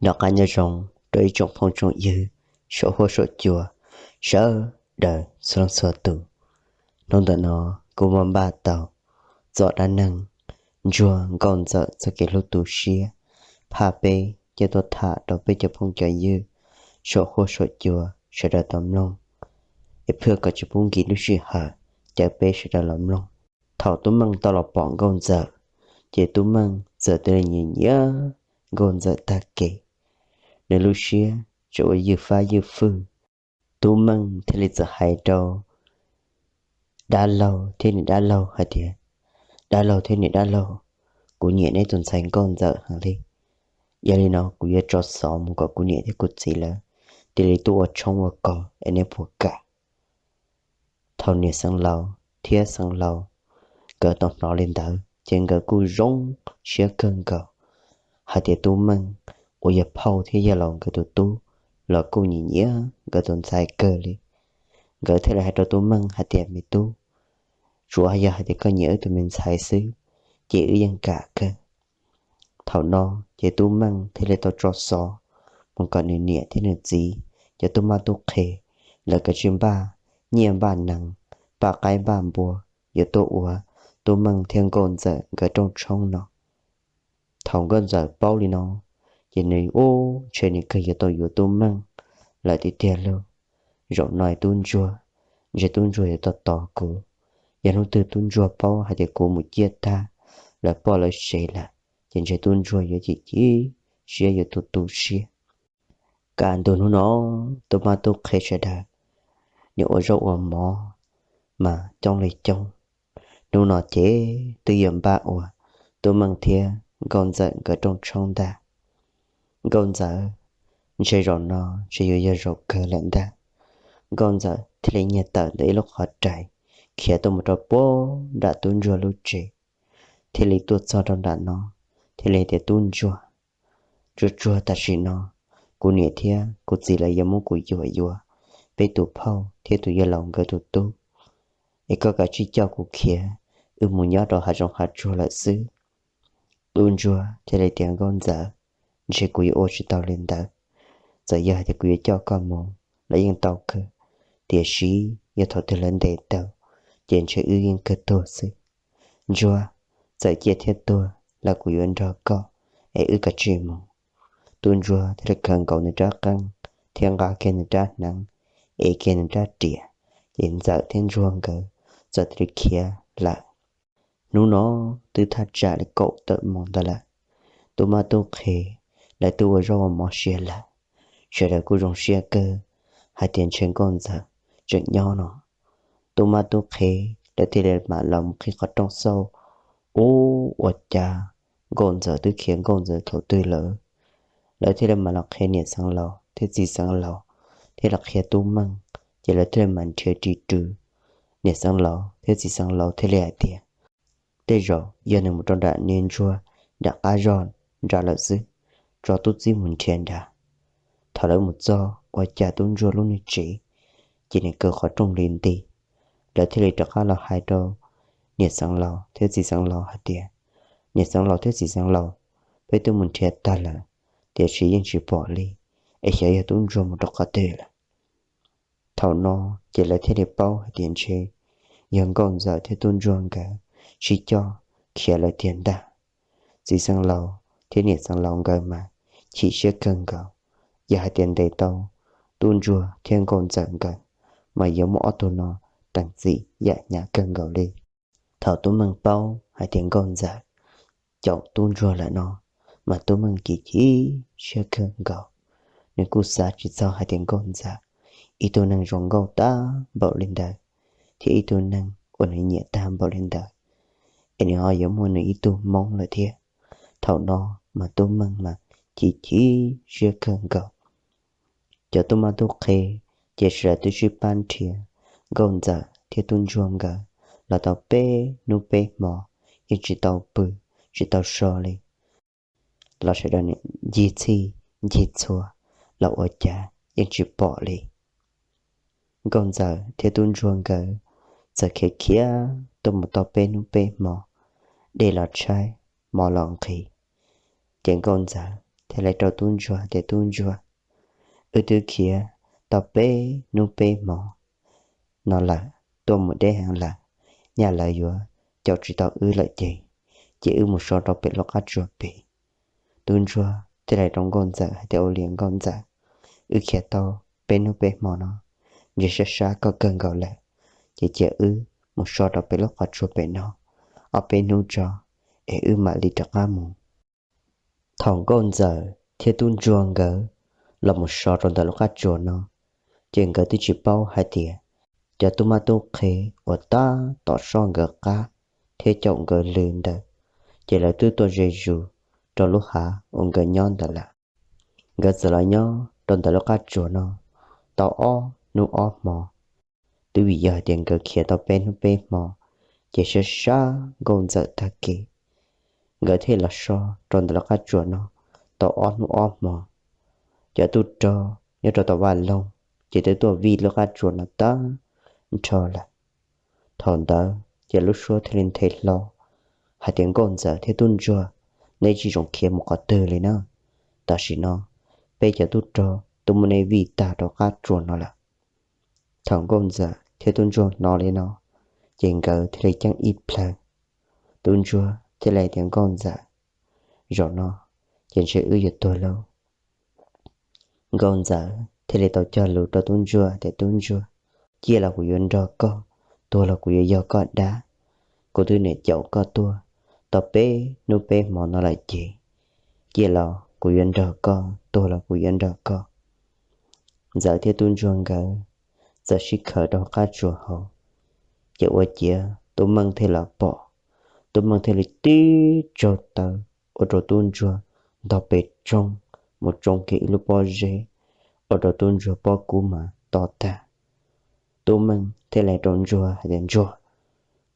Noj qab nyob zoo rau ib tsoom phooj tsoom ywg saum huab saum cua sawv daws txhua leej txhua tus. Hnub ntawm no kuv muaj npaj tau txoj dab neeg ntsuag nkauj ntxawm txoj kev hlub tu siab phaj peb coj tuaj tham rau peb cov phooj cov ywg saum huab saum cua sawv daws tau mloog. Es phwj kom tsis pub nkim lub sij hawm, caw peb sawv daws los mloog. Thaum tub Meej tau los pom nkauj ntxawm, ces tub Meej txawm cia li nyiam nyiam nkauj ntxawm tag kev, nws lub siab tseem ua ywj fab ywj fwj. Tub Meej thiaj li txawm hais rau dab laug thiab niam dab laug hais tias, Dab laug thiab niam dab laug, kuv nyiam neb tus ntxhais nkauj ntxawm heev li. Yog li no kuv yuav tso xov mus kom kuv niam thiab kuv txiv lawv cia li tuaj ua tshoob ua kos es neb puas kam? Thaum niam xeev laus thiab xeev laus nkawd tau hnov li ntawd ces nkawd kuj zoo siab kawg nkaus hais tias tub Meej uas yog phauj thiab yawg laus nkawd tus tub los kuj nyiam nyiam nkawd tus ntxhais kawg li. Nkawd thiaj li hais rau tub Meej hais tias, Me tub, tsuav yog hais tias koj nyiam wb tus me ntxhais xwb ces wb yeej kam kawg. Thaum no ces tub Meej thiaj li tau tso xov mus kom nws niam thiab nws txiv, cov tub mab tub qhe, lawv kav tsij npaj nyiaj npaj nees, npaj qaib npaj npua, yuav tuaj ua tub Meej thiab nkauj ntxawm nkawd rooj tshoob no. Thaum nkauj ntxawm paub li no, ces nws ub ntshe nws kawg yuav tau yuav tub Meej lawm tiag tiag lauj. Zaum no tub ntsuag, ntshe tub ntsuag yuav tau tos kuv. Yog hnub twg tub ntsuag paub hais tias kuv mus ciaj tag lawv poj lawv sev lawm, ces ntshe tub ntsuag yuav chim chim siab yuav tu tu siab. Kaj ntug hnub no, tub mab tub qhe sawv daws nws ua zaub ua mov mas coob li coob. Hnub no ces twb yuav npaj ua tub Meej thiab nkauj ntxawm nkawd rooj tshoob ntag. Nkauj ntxawm, ntshe zaum no ntshe yuav yog zaum kawg lawm ntag. Nkauj ntxawm thiaj li nyiag tawm ntawm ib lub qhov rais khiav tuaj mus rau puag nram tub ntsuag lub tsev, thiaj li tuaj txog rau nram no, thiaj li tias, Tub ntsuag, tsuag tsuag tam sim no kuv niam thiab kuv txiv lawv yuav muab kuv yuam yuav peb tus phauj thiab tus yawg laus nkawd tus tub, es koj kav tsij coj kuv khiav, wb mus nyob rau hav zoov hav tsuag lawm xwb. Tub ntsuag thiaj li tias, Nkauj ntxawm, ntshe kuv yuav ua tsis tau li ntawd. Txawm yog hais tias kuv yuav coj koj mus los yeej tau kawg, tiam sis yog thaum twg lawv ntes tau, ces ntshe wb yeej kawg tuag xwb. Ntsuag, txawm ciaj thiab tuag los kuv yuav nrog koj, es wb kav tsij mus. Tub ntsuag thiaj li khaws nkaus nws rab qeej thiab nqa kiag nws rab hneev, ev kiag nws rab riam, ces ntxawm thiab ntsuag nkawd txawm cia li khiav lawm. Hnub no twb thaj tsam li kaum tawm moos ntawd lawm. Tub mab tub qhe lawv twb ua zaub ua mov sia lawm, sawv daws kuj zoo siab kawg hais tias ntshe nkauj ntxawm tseem nyob no. Tub mab tub qhe lawv thiaj li mam los mus qhib qhov rooj xauj, ub, ua cas nkauj ntxawm twb khiav nkauj ntxawm thaum twg lawm. Lawv thiaj li mam los qhia niam xeev laus thiab txiv xeev laus, thiab los qhia tub Meej, ces lawv thiaj li mam nrhiav ris rws. Niam xeev laus thiab txiv xeev laus thiaj li hais tias, Tej zaum yog nws mus rau nram niag ntsuag nram qab zog nrad lawm xwb, tso tub txib mus nrhiav nrad. Thaum lawv mus txog ua cas tub ntsuag lub niag tsev ces nws kaw qhov rooj li nti. Lawv thiaj li rov qab los hais rau niam xeev laus thiab txiv xeev laus hais tias, Niam xeev laus thiab txiv xeev laus, peb twb mus nrhiav tag lawm, tiam sis yeej tsis pom li, es xyov yog tub ntsuag mus rau qhov twg lawm. Thaum no ces lawv thiaj li paub hais tias ntshe yog nkauj ntxawm thiab tub ntsuag nkawd sib coj khiav lawm tiag ntag. Txiv xeev laus thiab niam xeev laus nkawd mas chim siab kawg nkaus, yog hais tias ntes tau tub ntsuag thiab nkauj ntxawm nkawd mas yuav muab ob tug no teem txim yam hnyav kawg nkaus li. Thaum tub Meej paub hais tias nkauj ntxawm caum tub ntsuag lawm no, mas tub Meej chim chim siab kawg nkaus. Nws kuj xav tsis txog hais tias nkauj ntxawm, ib tug neeg zoo nkauj tag npaum li ntawd, thiab ib tug neeg uas nws nyiam tag npaum li ntawd, es nws ho yuav muaj nws ib tug hmoob lawm thiab. Thaum no mas tub Meej mas chim chim siab kawg nkaus. Cov tub mab tub qhe ces sawv daws twb sib pab nrhiav nkauj ntxawm thiab tub ntsuag nkawd los tau peb hnub peb hmo, yeej tsis tau pw, tsis tau so li. Los sawv daws ncig txhij ncig txhua los ua cas yeej tsis pom li. Nkauj ntxawm thiab tub ntsuag nkawd txawm khiav khiav tuaj mus tau peb hnub peb hmo, dej los tshaib, hmo los nqhis, ces nkauj ntxawm thiaj li rau tub ntsuag tias, Tub ntsuag, wb twb khiav tau peb hnub peb hmo no lawm, tuaj mus deb heev lawm, nyaj lawv yuav caum tsis tau wb lawm ces, ces wb mus so rau pem lub qab tsuas pem. Tub ntsuag thiaj li rau nkauj ntxawm hais tias, Ua li nkauj ntxawm, wb khiav tau peb hnub peb hmo no, ntshe sab sab koj kawg nkaus lawm, ces cia wb mus so rau pem lub qab tsuas pem no ob peb hnub tso, es wb mam li rov qab mus. Thaum nkauj ntxawm thiab tub ntsuag nkawd los mus so rau ntawm lub qab tsuas no, ces nkawd twb tsis paub hais tias cov tub mab tub qhe uas tab tom soj nkawd qab thiab caum nkawd lw ntawd, ces lawv twb tuaj ze zus rau lub hav uas nkawd nyob ntawd lawm. Nkawd txawm los nyob rau ntawm lub qab tsuas no tau ob hnub ob hmo. Twb vim yog hais tias nkawd khiav tau peb hnub peb hmo, ces sab sab nkauj ntxawm tag kev, nkawd thiaj los so rau ntawm lub qab tsuas no tau ob hnub ob hmo. Cov tub rog nyob rau tom vaj loog ces twb tuaj vij lub qab tsuas no tag nrho lawm. Thaum ntawd ces lub suab thiaj li nthe hlo hais tias, Nkauj ntxawm thiab tub ntsuag, neb tsis zoo khiav mus qhov twg li na. Tam sim no peb cov tub rog twb muab neb vij tag rau qab tsuas no lawm. Thaum nkauj ntxawm thiab tub ntsuag hnov li no, ces nkawd thiaj li ceeb ib plhaw. Tub ntsuag thiaj li tias, Nkauj ntxawm, zaum no ces ntshe wb yuav tuag lauj. Nkauj ntxawm thiaj li tau cog lus rau tub ntsuag tias, Tub ntsuag, ciaj los kuv yuav nrog koj, tuag los kuv yuav yog koj dab. Kuv twb niam caum koj tuaj tau peb hnub peb hmo no lawm ces, ciaj los kuv yuav nrog koj, tuag los kuv yuav nrog koj. Ntxawm thiab tub ntsuag nkawd txawm sib khaws rau hauv qab tsuas hauv, ces ua ciav tub meej thiaj los pom. Tub meej thiaj li tib tsaug taw ua rau tub ntsuag ntog pes tsoog mus tsoo kiag ib lub pob zeb, ua rau tub ntsuag pob kub mas to tag. Tub meej thiaj li rau ntsuag hais tias, Ntsuag,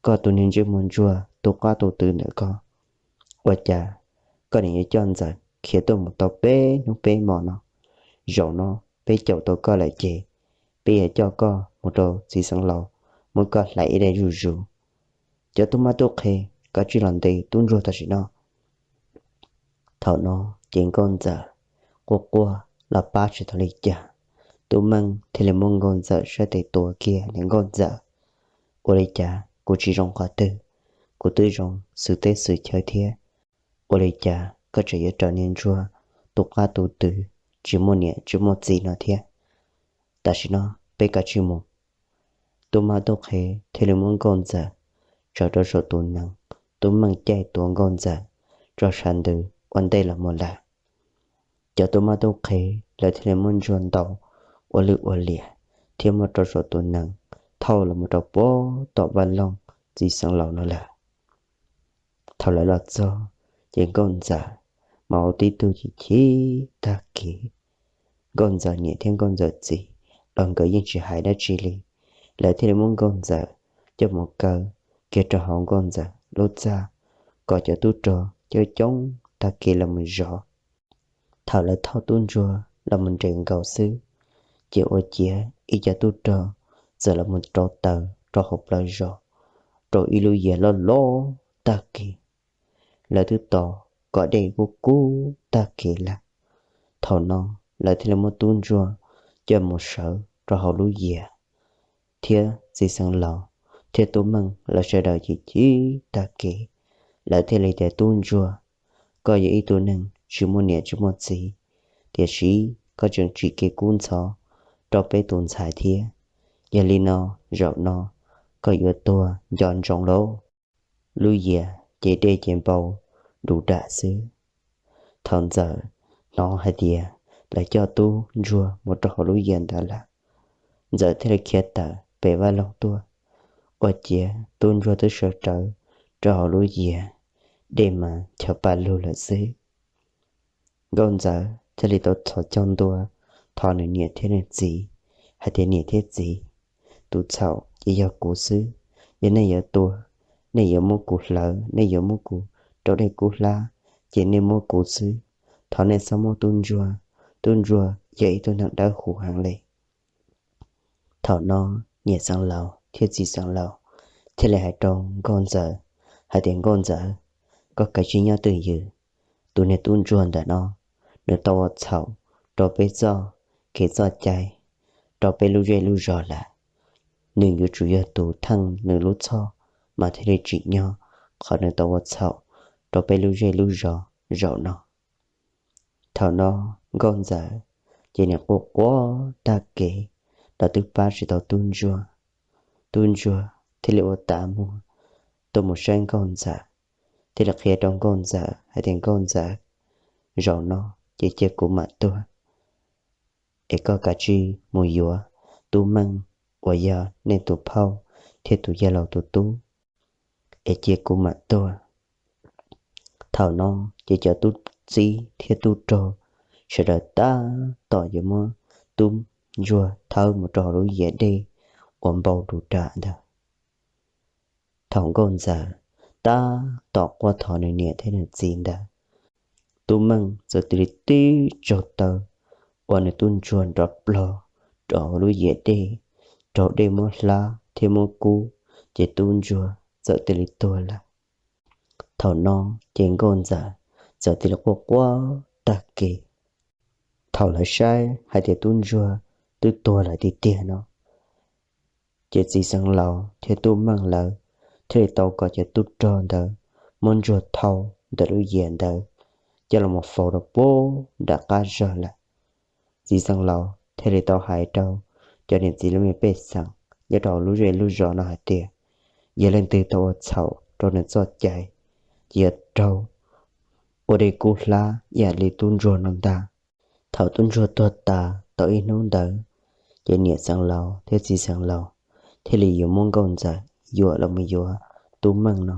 koj tus niag ntsej muag ntsuag tu qab tu tw ntawm koj, ua cas koj niam yuav coj ntxawm khiav tuaj mus tau peb hnub peb hmo no? Zaum no peb caum tau koj lawm ces peb yuav coj koj mus rau txiv xeev laus, muab koj hlais ib daim zuj zus. Cov tub mab tub qhe, koj cia li los ntes tub ntsuag tam sim no. Thaum no ces nkauj ntxawm quaj quaj los pab tsis tau li cas. Tub meej thiaj li muab nkauj ntxawm sab tes tuav kiag tias, Nkauj ntxawm, ua li cas kuv tsis zoo qhov twg, kuv twb zoo xwm teb xwm chaw thiab, ua li cas koj tseem yuav raws niag ntsuag tu qab tu tw tsis muaj niam tsis muaj txiv no thiab? Tam sim no peb kav tsij mus. Tub mab tub qhe thiaj li muab nkauj ntxawm tsaws rau saum tus nees, tub meej caij tuav nkauj ntxawm tso sab ntws ua ntej los mus lawm. Cov tub mab tub qhe lawv thiaj li muab ntsuag ntaus ua lwj ua liam thiab muab rau saum tus nees thauj los mus rau puag tom vaj loog txiv xeev laus no lawm. Thaum lawv los txog ces nkauj ntxawm mas ua tib tug chim chim tag kev. Nkauj ntxawm niam thiab nkauj ntxawm txiv los nkawd yeej tsis hais dab tsi li. Lawv thiaj li muab nkauj ntxawm coj mus kaw kiag rau hauv nkauj ntxawm lub txaj, kom cov tub rog coob coob tag kev los mus zov. Thaum lawv thauj tub ntsuag los mus nres nkaus xwb, ces ua ciav ib co tub rog txawm los mus rau taws rau hauv plawv zos, rau ib lub yias loj loj tag kev. Lawv twb tos kom dej kub kub tag kev lawm. Thaum no lawv thiaj li muab tub ntsuag coj mus sawv rau hauv lub yias, thiab txiv xeev laus thiab tub meej lawv sawv daws chim chim tag kev. Lawv thiaj li tias, Tub ntsuag, koj yog ib tug neeg tsis muaj niam tsis muaj txiv, tiam sis koj tseem tsim kev kub ntxhov rau peb tus ntxhais thiab. Yog li no, zaum no koj yuav tuag nco ntsoov lauj. Lub yias ces dej ces npau du dam xwb. Thaum ntxawm hnov hais tias lawv coj tub ntsuag mus rau hauv lub yias ntawd lawm, ntxawm thiaj li khiav tawm pem vaj loog tuaj. Ua ciav tub ntsuag twb sawv rawv rau hauv lub yias, dej mas ncho pa lug lawm xwb. Nkauj ntxawm thiaj li tau thov cog ntua thov nws niam thiab nws txiv hais tias, Niam thiab txiv, tus txhaum ces yog kuv xwb. Yog nej yuav tua, nej yuav muab kuv hlawv, nej yuav muab kuv rau dej kub hlab, ces nej muab kuv xwb. Thov nej txhob muab tub ntsuag, tub ntsuag yog ib tug neeg dawb huv heev li. Thaum no niam xeev laus thiab txiv xeev laus thiaj li hais rau nkauj ntxawm hais tias, Nkauj ntxawm, koj kav tsij nyob twj ywm. Tus niag tub ntsuag ntawm no, nws tau ua txhaum rau peb txoj kev txoj cai, rau peb lub zej lub zos lawm. Nws yuav tsum yog tus theej nws lub txhoj mas thiaj li tsim nyog qhov nws tau ua txhaum rau peb lub zej lub zos zaum no. Thaum no Nkauj Ntxawm ces nim quaj quaj tag kev los twb pab tsis tau tub ntsuag. Tub ntsuag thiaj li ua tav muag tuaj mus saib Nkauj Ntxawm, thiaj li qhia rau Nkauj Ntxawm hais tias, Nkauj Ntxawm, zaum no ces cia kuv mam tuag, es koj kav tsij mus yuav Tub Meej uas yog nej tus phauj thiab tus yawg laus tus tub, es cia kuv mam tuag. Thaum no ces cov tub txib thiab tub rog sawv daws tab tom yuav muab tub ntsuag thawb mus rau hauv lub yias dej uas npau du ras ntawd. Thaum Nkauj Ntxawm tab tom quaj thov nws niam thiab nws txiv ntawd, Tub Meej txawm cia li tib tsaug taw uas nws tub ntsuag nrov plog rau hauv lub yias dej, raug dej muab hlab thiab muab kub, ces tub ntsuag txawm cia li tuag lawm. Thaum no ces Nkauj Ntxawm txawm cia li quaj quaj tag kev. Thaum lawv saib hais tias tub ntsuag twb tuag lawm tiag tiag no, ces txiv xeev laus thiab Tub Meej lawv thiaj li tau kom cov tub rog ntawd muab ntsuag thau ntawm lub yias ntawd coj los faus rau puag nram qab zog lawm. Txiv xeev laus thiaj li tau hais rau cov niam txiv lub me pej xeem nyob rau lub zej lub zos no hais tias, yog leej twg tau ua txhaum rau nws txoj cai, ces yuav raug ua dej kub hlab ib yam li tub ntsuag no ntag. Thaum tub ntsuag tuag tas tau ib hnub ntawd, ces niam xeev laus thiab txiv xeev laus thiaj li yuav muab Nkauj Ntxawm yuam los mus yuav Tub Meej no.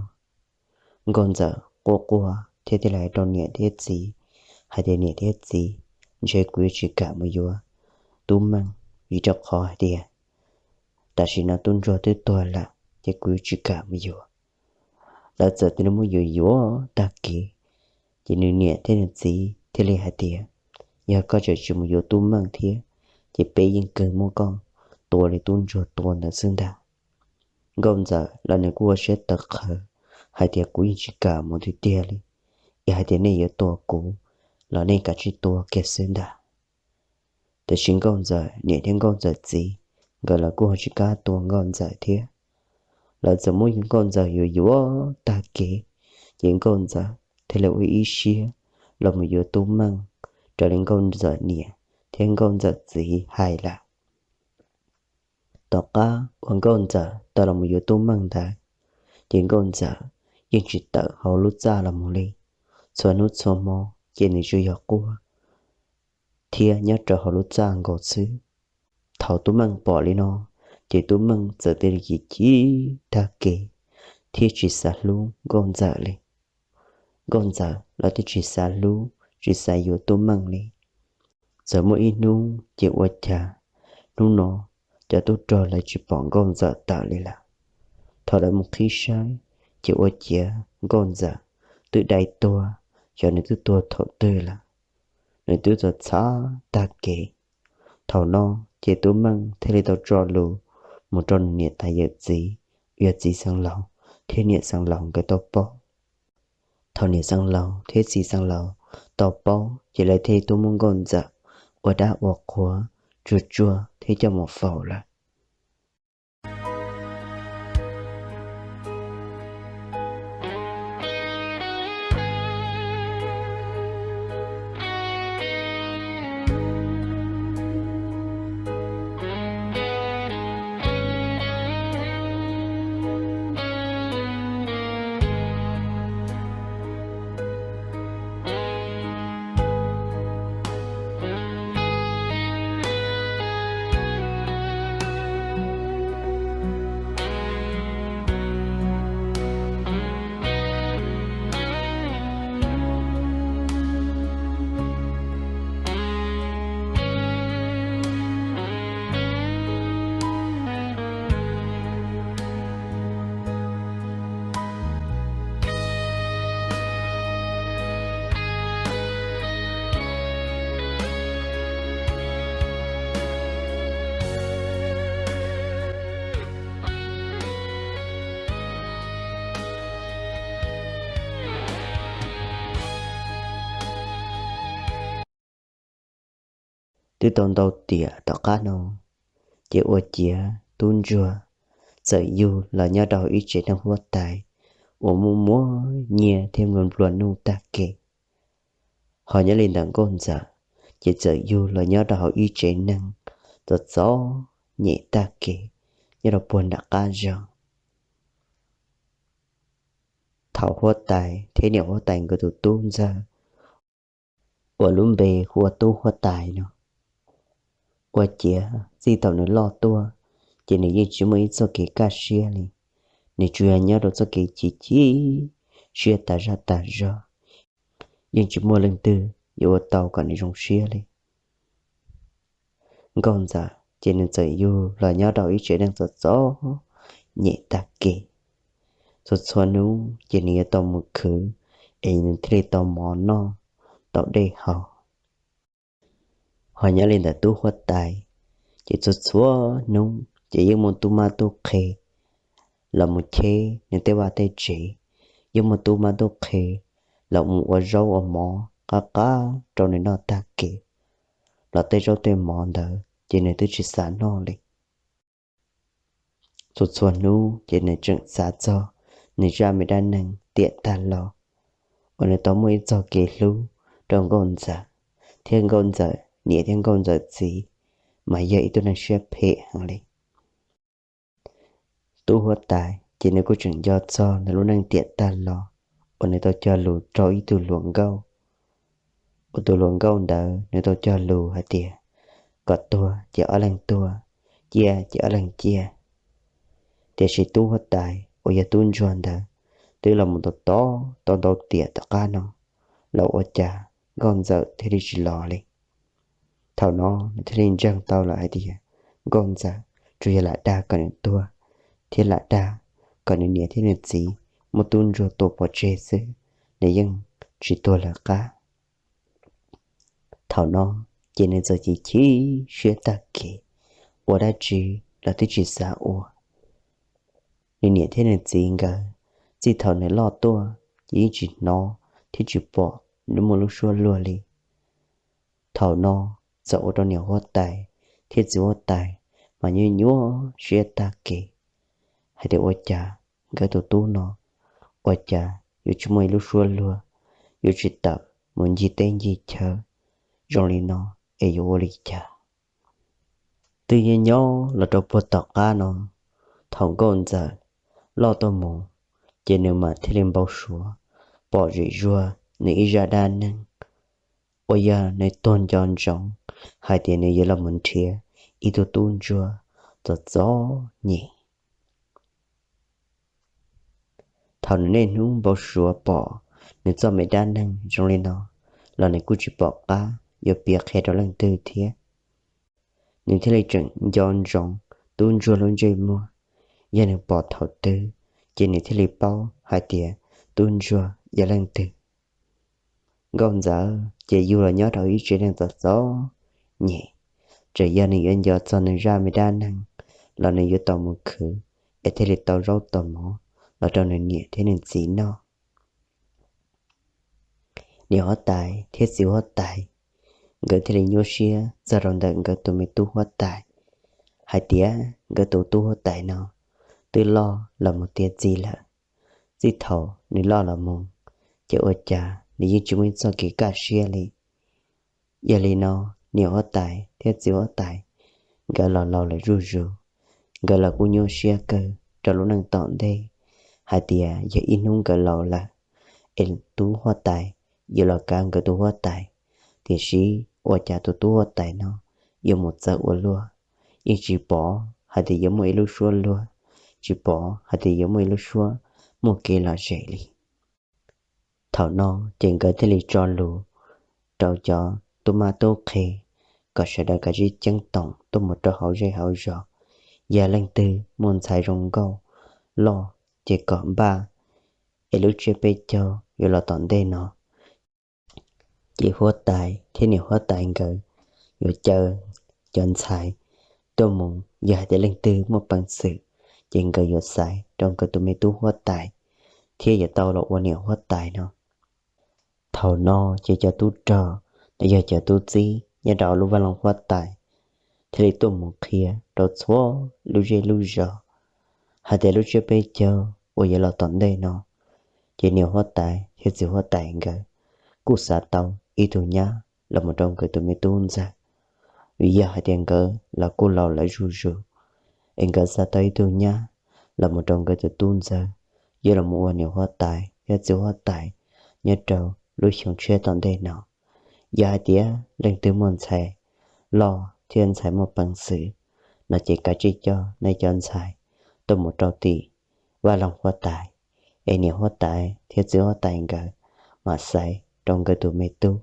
Nkauj Ntxawm quaj quaj thiab thiaj li hais rau niam thiab txiv hais tias, niam thiab txiv, ntshe kuv yuav tsis kam mus yuav Tub Meej, vim rau qhov hais tias tam sim no tub ntsuag twb tuag lawm, ces kuv yuav tsis kam mus yuav. Lawv txawm cia li muab yuam yuam tag kev, ces nws niam thiab nws txiv thiaj li hais tias, yog koj tseem tsis mus yuav Tub Meej thiab, ces peb yeej kawg muab koj tua li tub ntsuag tua ntawd xwb ntag. Nkauj Ntxawm los nws kuj ua siab tawv qhawv hais tias, kuv yeej tsis kam mus tiag tiag li, es hais tias nej yuav tua kuv los nej kav tsij tua kiag xwb ntag. Tiam sis Nkauj Ntxawm niam thiab Nkauj Ntxawm txiv nkawd los kuj ho tsis kam tua Nkauj Ntxawm thiab. Lawv txawm muab Nkauj Ntxawm yuam yuam tag kev, ces Nkauj Ntxawm thiaj li ua ib siab los mus yuav Tub Meej raws li Nkauj Ntxawm niam thiab Nkauj Ntxawm txiv hais lawm. Tom qab uas Nkauj Ntxawm tau los mus yuav Tub Meej ntawd, ces Nkauj Ntxawm yeej tsis tawm hauv lub txaj los mus li. Txhua hnub txhua hmo ces nws tsuas yog quaj thiab nyob rau hauv lub txaj nkaus xwb. Thaum Tub Meej pom li no, ces Tub Meej txawm cia li chim chim tag kev thiab tsis xav hlub Nkauj Ntxawm li. Nkauj Ntxawm los twb tsis xav hlub tsis xav yuav Tub Meej li. Txawm muaj ib hnub ces ua cas hnub no cov tub rog lawv tsis pom Nkauj Ntxawm tawm li lawm. Thaum lawv mus qhib saib, ces ua ciav Nkauj Ntxawm twb dai tuag, xyov nws twb tuag thaum twg lawm. Nws twb txawm txhav tag kev. Thaum no ces Tub Meej thiaj li tau tso lus mus rau nws niam tais yawm txiv, yog txiv xeev laus thiab niam xeev laus nkawd tau paub. Thaum niam xeev laus thiab txiv xeev laus tau paub, ces lawv thiaj li tuaj muab Nkauj Ntxawm ua dab ua qhuav, tsuag tsuag thiab coj mus faus lawm. twb tau ntau tiam tom qab no, ces ua ciav tub ntsuag txawm yug los nyob rau hauv ib tsev neeg huab tais uas muaj muaj nyiaj thiab nplua nplua nuj tag kev. Ho nyob li ntawm nkauj ntxawm, ces txawm yug los nyob rau hauv ib tsev neeg txom txom nyem tag kev nyob rau puag nram qab zos. Thaum huab tais thiab niam huab tais nkawd tus tub ntxawg uas lub npe hu ua tub huab tais no, ua ciav txij thaum nws loj tuaj, ces nws yeej tsis muaj ib txoj kev kaj siab li. Nws tsuas yog nyob rau txoj kev chim chim siab tas zaj tas zog, yeej tsis muaj leej twg yuav ua tau kom nws zoo siab li. Nkauj ntxawm ces nws txawm yug los nyob rau ib tsev neeg txom txom nyem tag kev. Txhua txhua hnub ces nws yuav tau mus khwv es nws thiaj li tau mov noj, tau dej haus. Ho nyob li ntawm tub huab tais, ces txhua txhua hnub ces yeej muaj tub mab tub qhe los mus cheb nws tej vaj tej tsev, yeej muaj tub mab tub qhe los mus ua zaub ua mov qab qab rau nws noj tag kev, los tej zaub tej mov ntawd ces nws twb tsis xav noj li. Txhua txhua hnub ces nws tseem xav txog nws zaj me dab neeg tiam tag los uas nws tau muaj ib txoj kev hlub rau nkauj ntxawm, thiab nkauj ntxawm niam thiab nkauj ntxawm txiv mas yog ib tug neeg siab phem heev li. Tub huab tais ces nws kuj tseem nco txog nws lub neej tiam tag los uas nws tau cog lus rau ib tug hluas nkauj, uas tus hluas nkauj ntawd nws tau cog lus hais tias kom tuag ces ob leeg tuag, ciaj ces ob leeg ciaj. Tiam sis tub huab tais uas yog tub ntsuag ntawd twb los mus tau tau ntau tiam tom qab no, los ua cas nkauj ntxawm thiaj li tsis los li. Thaum no nws thiaj li ntseeg tau lawm hais tias nkauj ntxawm tsuas yog lam dag kom nws tuag, thiab lam dag kom nws niam thiab nws txiv muab tub ntsuag tua pov tseg xwb, nws yeej tsis tuag lawv qab. Thaum no ces nws txawm chim chim siab tag kev, ua dab tsi los twb tsis xav ua. Nws niam thiab nws txiv nkawd, txij thaum nws loj tuaj ces yeej tsis hnov thiab tsis pom nws muaj lub suab luag li. Thaum no txawm ua rau niam huab tais thiab txiv huab tais mas nyuaj nyuaj siab tag kev, hais tias ua cas nkawd tus tub no ua cas yuav tsis muaj ib lub suab luag, yuav tsis tawm mus ncig teb ncig chaw zoo li no, es yuav ua li cas? Twb nyob nyob los rau puag tom qab no, thaum nkauj ntxawm loj tuaj mus, ces nws mam thiaj li npau suav pom zim zuag nws ib zaj dab neeg uas yog nws tuag nco ntsoov hais tias nws yuav los mus nrhiav ib tug tub ntsuag txom txom nyem. Thaum nws niaj hnub npau suav pom nws txoj me dab neeg zoo li no los nws kuj tsis pom qab yuav piav qhia rau leej twg thiab. Nws thiaj li tseem nco ntsoov tub ntsuag lub ntsej muag. Yog nws pom thaum twg, ces nws thiaj li paub hais tias tub ntsuag yog leej twg. Nkauj ntxawm ces yug los nyob rau ib tsev neeg txom txom nyem, tsuas yog nws yuav nco txog nws zaj me dab neeg los nws yuav tau mus khwv es thiaj li tau zaub tau mov los rau nws niam thiab nws txiv noj. Niam huab tais thiab txiv huab tais nkawd thiaj li nyuaj siab txog rau ntawm nkawd tus me tub huab tais, hais tias nkawd tus tub huab tais no twb loj los mus tiav txiv lawm. Txij thaum nws loj los mus, ces ua cas nws yeej tsis muaj ib txoj kev kaj siab li. Yog li no, niam huab tais thiab txiv huab tais nkawd los laus lawm zuj zus, nkawd los kuj nyuaj siab kawg rau lub neej tom ntej, hais tias yog ib hnub nkawd laus lawm es tub huab tais yuav los kav nkawd tus huab tais, tiam sis ua cas tus tub huab tais no yuav mus txawv ua luaj, yeej tsis pom hais tias yuav muaj ib lub suab luag, tsis pom hais tias yuav muaj ib lub suab muaj kev lom zem li. Thaum no ces nkawd thiaj li tso lus rau cov tub mab tub qhe kom sawv daws kav tsij ceeb toom tuaj mus rau hauv zej hauv zos, yog leej twg muaj ntxhais zoo nkauj loj ces kom npaj es lub tsiab peb caug yuav los tom ntej no. Ces huab tais thiab niam huab tais nkawd yuav caw cov ntxhais tuaj mus, yog hais tias leej twg muaj peev xwm ces nkawd yuav xaiv rau nkawd tus me tub huab tais thiab yuav tau los ua niam huab tais no. Thaum no ces cov tub rog, los yog cov tub txib, nyob rau lub vaj loog huab tais thiaj li tuaj mus qhia rau txhua lub zej lub zos hais tias lub tsiab peb caug uas yuav los tom ntej no, ces niam huab tais thiab txiv huab tais nkawd kuj xav tau ib tug nyab los mus rau nkawd tus me tub ntxawg. Vim yog hais tias nkawd los kuj laus lawm zuj zus, es nkawd xav tau ib tug nyab los mus rau nkawd tus tub ntxawg, yuav los mus ua niam huab tais thiab txiv huab tais nyob rau lub xyoo tshiab tom ntej no. Yog hais tias leej twg muaj ntxhais loj thiab ntxhais muaj peev xwm no ces kav tsij coj nej cov ntxhais tuaj mus rau tim vaj loog huab tais, es niam huab tais thiab txiv huab tais nkawd mam xaiv rau nkawd tus me tub.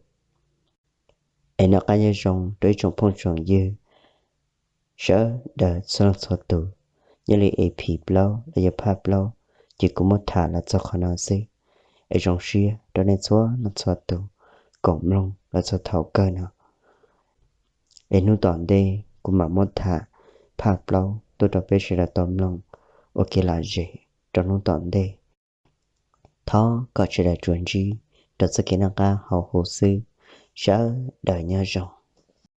Es noj qab nyob zoo rau ib tsoom phooj tsoom ywg sawv daws txhua leej txhua tus. Nyob li E P plaub los yog phaj plaub, ces kuv muab tham los txog qhov no xwb. Es zoo siab rau nej txhua leej txhua tus koom mloog los txog thaum kawg no. Es hnub tom ntej kuv mam muab tham phaj plaub tuaj rau peb sawv daws tau mloog ua kev lom zem rau hnub tom ntej. Thov kom sawv daws tsuas ntsib rau txoj kev noj qab haus huv xwb. Sawv daws nyob zoo.